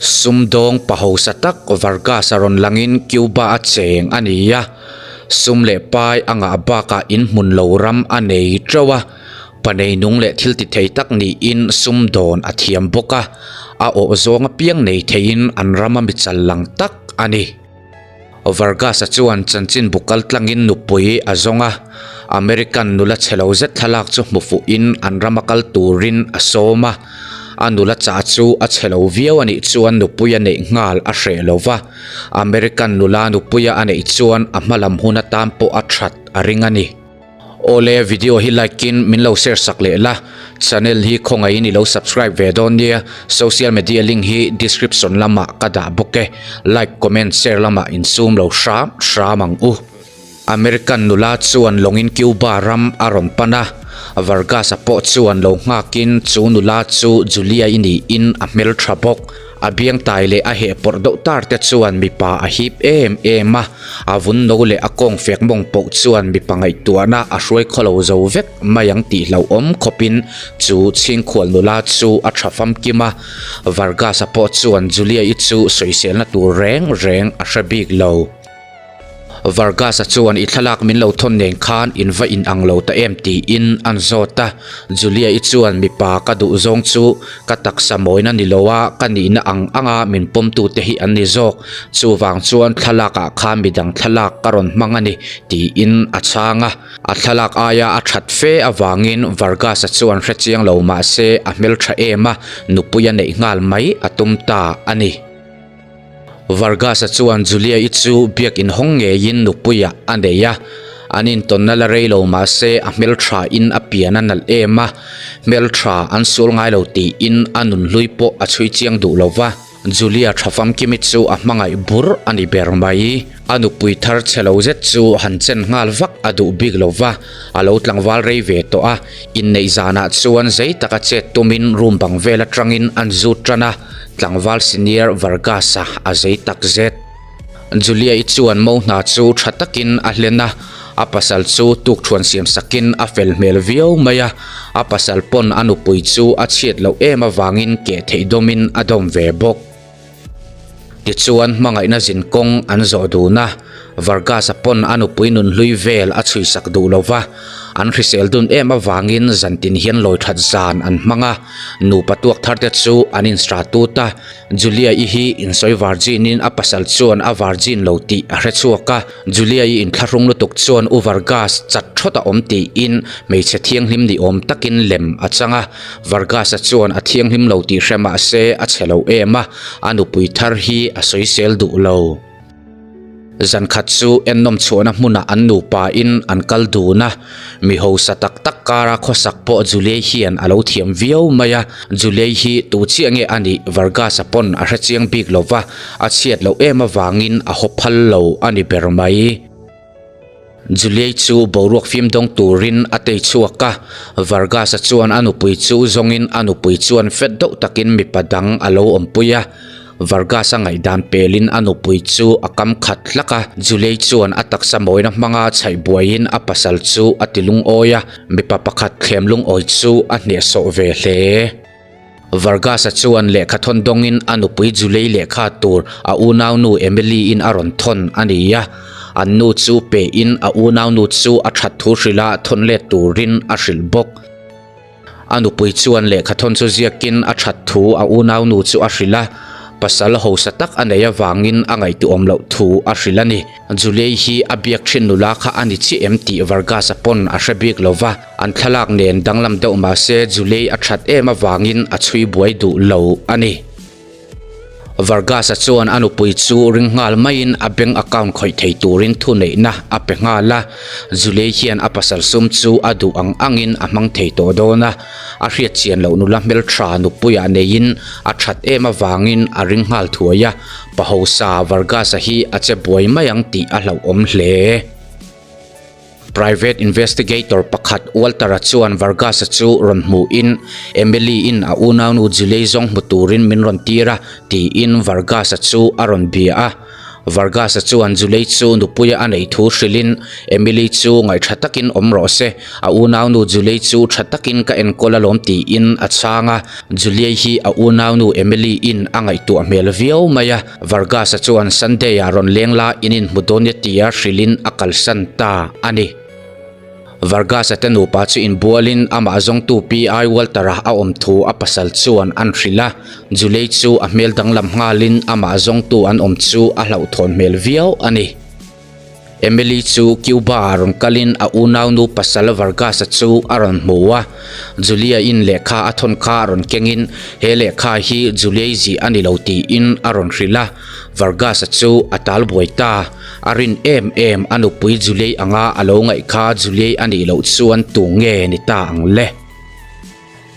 Sumdawng pa hausa tak Vargas a rawn langin Cuba a cheng a ni a, sum leh pai a ngah bakah inhmun lo ram a nei teuh a, pa neinung leh thil ti thei tak niin sumdawn a thiam bawk a, a awh zawng apiang nei theiin an rama mi chal lang tak a ni. Vargas-a chuan chanchinbu kal tlangin nupui a zawng a, American nula chhe lo zet thlalak chu hmu fuhin an rama kal turin a sawm a. A nula chah chu a chhe lo viau a nih chuan nupui a neih nghal a hreh lo va, American nula nupuia a neih chuan a hmalam hun atan pawh a that a ring a ni. Awle video hi like in min lo share sak leh la, channel hi khawngaihin i lo subscribe ve dawn nia, social media link hi description lamah ka dah bawk e, like comment share lamah insum lo hram hram ang u. American nula chuan lawngin Cuba ram a rawn pan a, Vargas-a pawh chuan lo nghakin chu nula chu Julia-i niin a hmeltha bawk. A biangtai leh a heh pawrh deuh tar te chuan mipa a hip em em a, a vun no leh a kawng fek mawng pawh chuan mipa ngaihtuahna a hruai khaw lo zo vek mai ang tih hlauhawm khawpin chu chhingkhual nula chu a tha famkim a. Vargas-a pawh chuan Julia-i chu sawiselna tur reng reng a hre bik lo. Vargas-a chuan i thlalak min lo thawn nen khan in va in ang lo ta em tiin an zawt a. Julia-i chuan mipa ka duh zawng chu ka taksa mawina ni lo a, ka nihna ang anga min pawmtute hi an ni zawk. Chuvang chuan thlalakah khan midang thlalak ka rawn hmang a ni tiin a chhang a. A thlalak aia a that fe avangin Vargas-a chuan hrechiang lo mah se a hmeltha em a, nupui a neih nghal mai a tum ta a ni. Vargas-a chuan Julia-i chu biak inhawng ngeiin nupuiah a nei a, an intawnna la rei lo mah se a hmeltha in a pian a nalh em a, hmeltha an sual ngai lo tiin a nunhlui pawh a chhui chiang duh lo va. Julia tha famkimi chu a hmangaih bur a ni ber mai. A nupui thar chhe lo zet chu han chen nghal vak a duh bik lo va, a lo tlangval rei ve tawh a, inneih zanah chuan zei taka chet tumin room bang vel atangin an zut tan a, Tlangval senior Vargas-a a zei tak zet. Julia-i chuan mo hna chu tha takin a hlen a, a pasal chu tukthuan siam sakin a fel hmel viau mai a, a pasal pawn a nupui chu a chhiat loh em avangin keh theih dawmin a dawm ve bawk. Tichuan hmangaihna zin kawng an zawh dun a, Vargas-a pawn a nupui nunhlui vel a chhuisak duh lo va, an hrisel dun em avangin zantin hian lawi that zan an hmang a, nupa tuak thar te chu an insra tut a, Julia-i hi insawi virgin-in a pasal chuan a virgin lo tih a hre chhuak a, Julia-i inthlahrung lutuk chuan U Vargas chat thawt a awm tiin hmeichhe thianghlim ni awm takin lem a chang a, Vargas-a chuan a thianghlim lo tih hre mah se a chhe lo em a, a nupui thar hi a sawisel duh lo. Zan khat chu ennawm chhuahna hmunah an nupa in an kal dun a, mi hausa tak tak kara khawsak pawh Julie hian a lo thiam viau mai a, Julie hi tu chiah nge a nih Vargas-a pawn a hre chiang bik lo va, a chhiat loh em avangin a haw phal lo a ni ber mai. Julie chu boruak fim dawng turin a tei chhuak a, Vargas-a chuan a nupui chu zawngin a nupui chuan fet deuh takin mipa dang a lo awmpui a. Vargas-a ngaihdan pelin a nupui chu a kam khat hlak a, Julie chuan a taksa mawina hmanga chhaih buaiin a pasal chu a ti lungawi a, mipa pakhat thlem lungawi chu a hnehsawh ve hle. Vargas-a chuan lehkha thawn dawngin a nupui Julie lehkha tur a unaunu Emily-in a rawn thawn a ni a. An nu chu pehin a unaunu chu a that thu hrilha thawn let turin a hrilh bawk. A nupui chuan lehkha thawn chu ziakin a that thu a unaunu chu a hrilh a, pasal hausa tak a nei avangin a ngaihtuahawm loh thu a hrilh a ni. Julie hi a biak thin nula kha a ni chiah em tih Vargas-a pawn a hre bik lo va. An thlalak nen danglam deuh mah se Julie a that em avangin a chhui buai duh lo a ni. Vargas-a chuan a nupui chu ring nghal maiin a bank account khawih thei turin thuneihna a pe nghal a. Julie hian a pasal sum chu a duh ang angin a hmang thei tawh dawn a. A hriat chian loh nula hmeltha nupuiah neiin a that em avangin a ring nghal thuai a. Pahosa Vargas-a hi a che buai mai ang tih a hlauhawm hle. Private investigator pakhat Walter-a chuan Vargas-a chu rawn hmuhin, Emily-in a unaunu Julie zawng hmu turin min rawn tir a, tiin Vargas-a chu a rawn bia a. Vargas-a chuan Julie chu nupuia a neih thu hrilhin, Emily chu ngaihṭha takin awm rawh se, a unaunu Julie chu ṭha takin ka enkawl alawm tiin a chhang a. Julie hi a unaunu Emily-in a ngaihtuah hmel viau mai a, Vargas-a chuan Sunday-ah rawn leng la in inhmu dawn nia tia hrilhin a kalsan ta a ni. Vargas-a te nupa chu inbualin amah zawngtu Pi Walter-a a awm thu a pasal chuan an hrilh a. Julie chu a hmel danglam nghalin amah zawngtu an awm chu a hlauhthawn hmel viau a ni. Emily chu Cuba-ah rawn kalin a unaunu pasal Vargas-a chu a rawn hmu a. Julia-in lehkha a thawn kha rawn kengin he lehkha hi Julie zih a ni lo tiin a rawn hrilh a. Vargas-a chu a tal buai ta. A rin em em a nupui Julie anga a lo ngaih kha Julie a nih loh chuan tu nge ni ta ang le?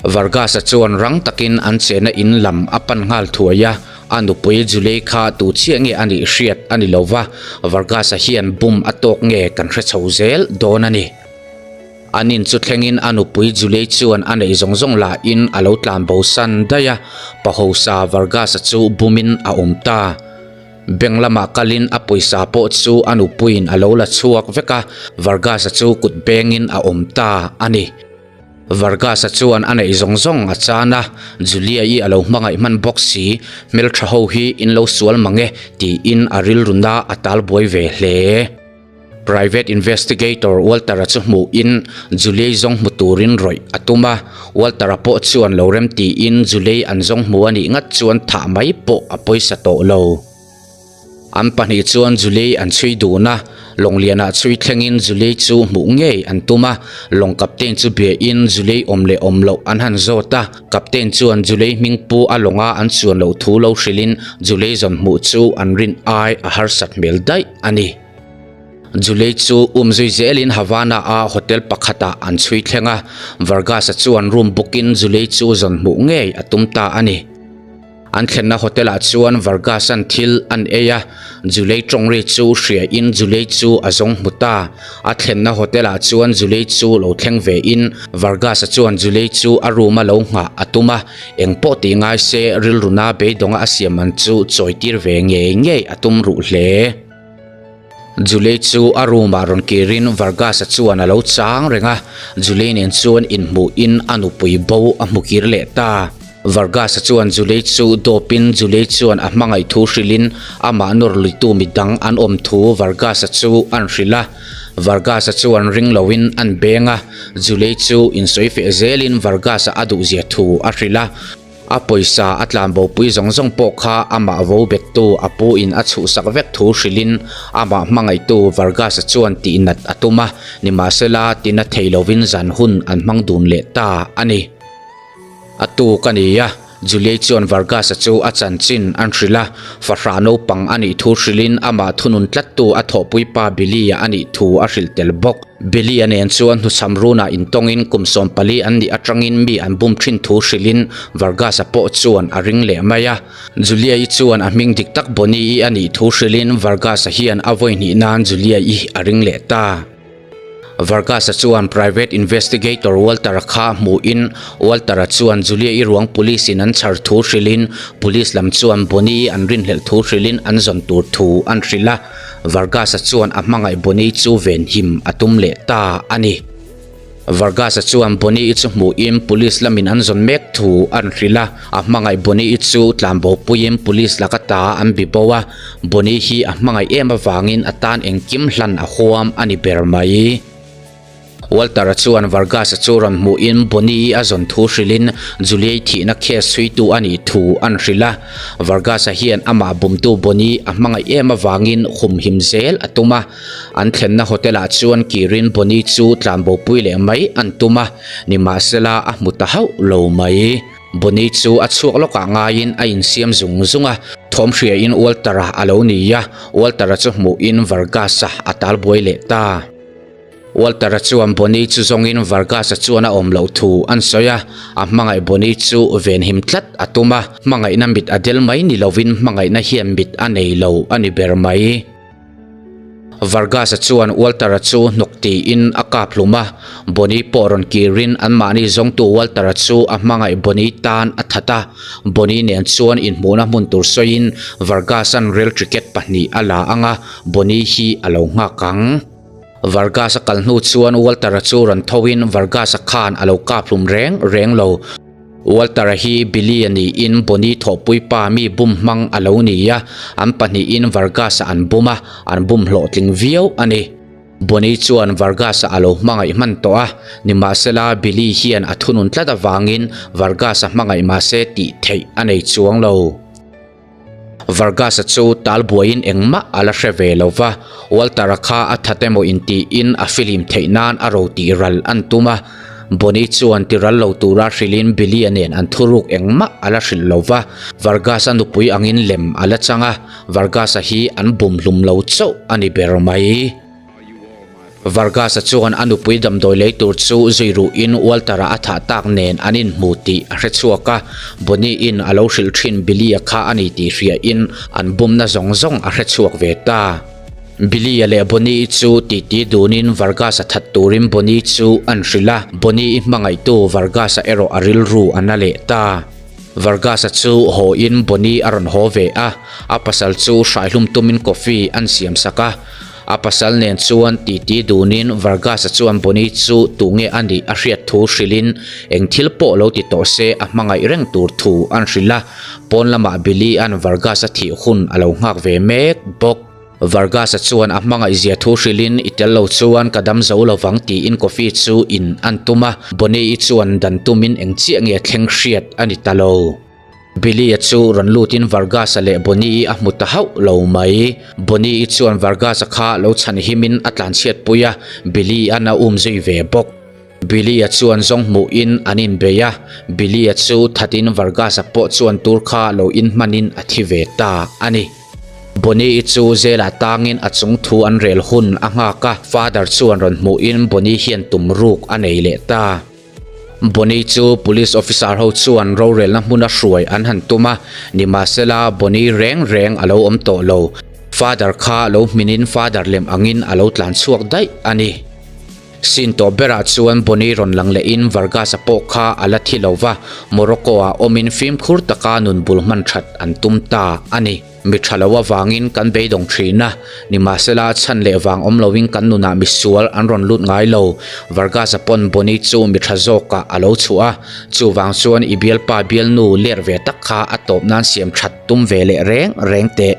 Vargas-a chuan rang takin an chehna in lam a pan nghal thuai a, a nupui Julie kha tu chiah nge a nih hriat a ni lo va, Vargas-a hian bum a tawk nge kan hre chho zel dawn a ni. An in chu thlengin a nupui Julie chuan a neih zawng zawng lahin a lo tlan bo san daih a, pa hausa Vargas-a chu bumin a awm ta. Bank lamah kalin a pawisa pawh chu a nupuiin a lo la chhuak vek a, Vargas-a chu kut bengin a awm ta a ni. Vargas-a chuan a neih zawng zawng a chan a, Julia-i a lo hmangaih hman bawk si, hmeltha ho hi in lo sual mang e tiin a rilruna a talbuai ve hle. Private investigator Walter-a chu hmuhin Julie zawng hmu turin rawih a tum a, Walter-a pawh chuan lo rem tiin Julie an zawng hmu a nih ngat chuan thah mai pawh a pawisa tawh lo. An pahnih chuan Julie an chhui dun a, Lawnglianah chhui thlengin Julie chu hmuh ngei an tum a, lawng captain chu biain Julie awm leh awm loh an han zawt a, captain chuan Julie hming pu a lawnga an chuan loh thu lo hrilhin Julie zawn hmuh chu an rin ai a harsat hmel daih a ni. Julie chu um zui zelin Havana-a hotel pakhatah an chhui thleng a, Vargas-a chuan room bookin Julie chu zawn hmuh ngei a tum ta a ni. An thlenna hotel-ah chuan Vargas-a'n thil an ei a, Julie tawng ri chu hriain Julie chu a zawng hmu ta. A thlenna hotel-ah chuan Julie chu lo thleng vein Vargas-a chuan Julie chu a room-a lo nghah a tum a, engpawh tih ngai se rilruna beidawnga a siam man chu chawitir ve ngei ngei a tum ruh hle. Julie chu a room ah rawn kirin Vargas-a chuan a lo chang reng a, Julie nen chuan inhmuhin a nupui bo a hmu kir leh ta. Vargas-a chuan Julie chu dawpin Julie chuan a hmangaih thu hrilhin amah nawr luitu midang an awm thu Vargas-a chu an hrilh a. Vargas-a chuan ring loin an beng a, Julie chu insawi feh zelin Vargas-a a duhzia thu a hrilh a. A pawisa a tlanbopui zawng zawng pawh kha amah vo bettu a pu in a chhuhsak vek thu hrilhin amah hmangaihtu Vargas-a chuan tihnat a tum a, nimahsela tina thei lovin zan hun an hmang dun leh ta a ni. A tuk a ni a, Julie chuan Vargas-a chu a chanchin an hrilh a, fahrah naupang a nih thu hrilhin amah thunun tlattu a thawhpuipa Billy-a a nih thu a hrilh tel bawk. Billy-a nen chuan hnuchham runah intawngin kum 14 an nih atangin mi an bum thin thu hrilhin Vargas-a pawh chuan a ring leh mai a. Julia-i chuan a hming dik tak Bonnie-i a nih thu hrilhin Vargas-a hian a vawi hnih nan Julia-i a ring leh ta. Vargas-a chuan private investigator Walter-a kha hmuhin Walter-a chuan Julia-i ruang police-in an chhar thu hrilhin police lam chuan Bonnie-i an rinhlelh thu hrilhin an zawn tur thu an hrilh a. Vargas-a chuan a hmangaih Bonnie chu venhim a tum leh ta a ni. Vargas-a chuan Bonnie-i chu hmuhin police lamin an zawn mek thu an hrilh a, a hmangaih Bonnie-i chu tlanbopuiin police laka ta an bi bo a, Bonnie hi a hmangaih em avangin a tan engkim hlan a huam a ni ber mai. Walter-a chuan Vargas-a chu rawn hmuhin Bonnie-i a zawn thu hrilhin Julie-i thihna case chhuitu a nih thu an hrilh a. Vargas-a hian amah bumtu Bonnie a hmangaih em avangin humhim zel a tum a. An thlenna hotel-ah chuan kirin Bonnie chu tlanbopui leh mai an tum a, nimahsela a hmu ta hauh lo mai. Bonnie chu a chhuak lawkah ngaiin a insiam zung zung a, thawm hriain Walter-a a lo ni a, Walter-a chu hmuhin Vargas-a a talbuai leh ta. Walter-a chuan Bonnie chu zawngin Vargas-a chuan a awm loh thu an sawi a, a hmangaih Bonnie chu venhim tlat a tum a, hmangaihna mit a del mai ni lovin hmangaihna hian mit a nei lo a ni ber mai. Vargas-a chuan Walter-a chu hnawk tiin a kap hlum a, Bonnie pawh rawn kirin anmahni zawngtu Walter-a chu a hmangaih Bonnie tan a that a, Bonnie nen chuan inhmuhna hmun tur sawiin Vargas-a'n rail ticket pahnih a la ang a, Bonnie hi a lo nghak ang. Vargas-a kal hnu chuan Walter-a chu rawn thoin Vargas-a khan a lo kap hlum reng reng lo. Walter-a hi Billy-a niin Bonnie thawhpui pa mi bum hmang a lo ni a, an pahnihin Vargas-a an bum a, an bum hlawhtling viau a ni. Bonnie chuan Vargas-a a lo hmangaih hman tawh a, nimahsela Billy hian a thunun tlat avangin Vargas-a hmangaih mahse tih theih a nei chuang lo. Vargas-a chu tal buaiin engmah a la hre ve lo va, Walter-a kha a that emaw intiin a filim theih nan a ro tih ral an tum a. Bonnie chuan ti ral lo tura hrilhin Billy-a nen an thuruk engmah a la hrilh lo va, Vargas-a nupui angin lem a la chang a, Vargas-a hi an bum hlum lo chauh a ni ber mai. Vargas-a chuan a nupui damdawi lei tur chu zui ruhin Walter-a a thah tak nen an inhmu tih a hre chhuak a, Bonnie-in a lo hrilh thin Billy-a kha a ni tih hriain an bumna zawng zawng a hre chhuak ve ta. Billy-a leh Bonnie-i chu titi dunin Vargas-a that turin Bonnie chu an hrilh a, Bonnie-i hmangaihtu Vargas-a erawh a rilru a na leh ta. Vargas-a chu haw in Bonnie a rawn haw ve a, a pasal chu hraihlum tumin coffee an siam sak a. A pasal nen chuan titi dunin Vargas-a chuan Bonnie chu tunge a nih a hriat thu hrilhin eng thil pawh lo ti tawh se a hmangaih reng tur thu an hrilh a, pawn lamah Billy-a'n Vargas-a thih hun a lo nghak ve mek bawk. Vargas-a chuan a hmangaih zia thu hrilhin i tel lo chuan ka dam zo lovang tiin coffee chu in an tum a, Bonnie-i chuan dan tumin eng chiah nge thleng hriat a ni ta lo. Billy-a chu rawn lutin Vargas-a leh Bonnie-i a hmu ta hauh lo mai. Bonnie-i chuan Vargas-a kha lo chhan himin a tlanchhiatpui a, Billy-a'n a um zui ve bawk. Billy-a chuan zawng hmuhin an inbei a, Billy-a chu thatin Vargas-a pawh chuan tur kha lo inhmanin a thi ve ta a ni. Bonnie-i chu zelah tangin a chung thu an rel hun a nghak a, Father chuan rawn hmuhin Bonnie hian tum ruk a nei leh ta. Bonnie chu Police officer ho chuan rorelna hmuna hruai an han tum a, nimahsela Bonnie reng reng a lo awm tawh lo. Father kha lo hminin Father lem angin a lo tlan chhuak daih a ni. Scene tawp berah chuan Bonnie rawn lang lehin Vargas-a pawh kha a la thi lo va, Morocco-ah awmin fimkhur taka nun bul hman that an tum ta a ni. Mi tha lo avangin kan beidawng thin a, nimahsela chhan leh vang awm loin kan nunah misual an rawn lut ngai lo. Vargas-a pawn Bonnie chu mi tha zawkah a lo chhuah a, chuvang chuan i bialpa bialnu ler ve tak kha a tawp nan siam that tum ve leh reng reng teh.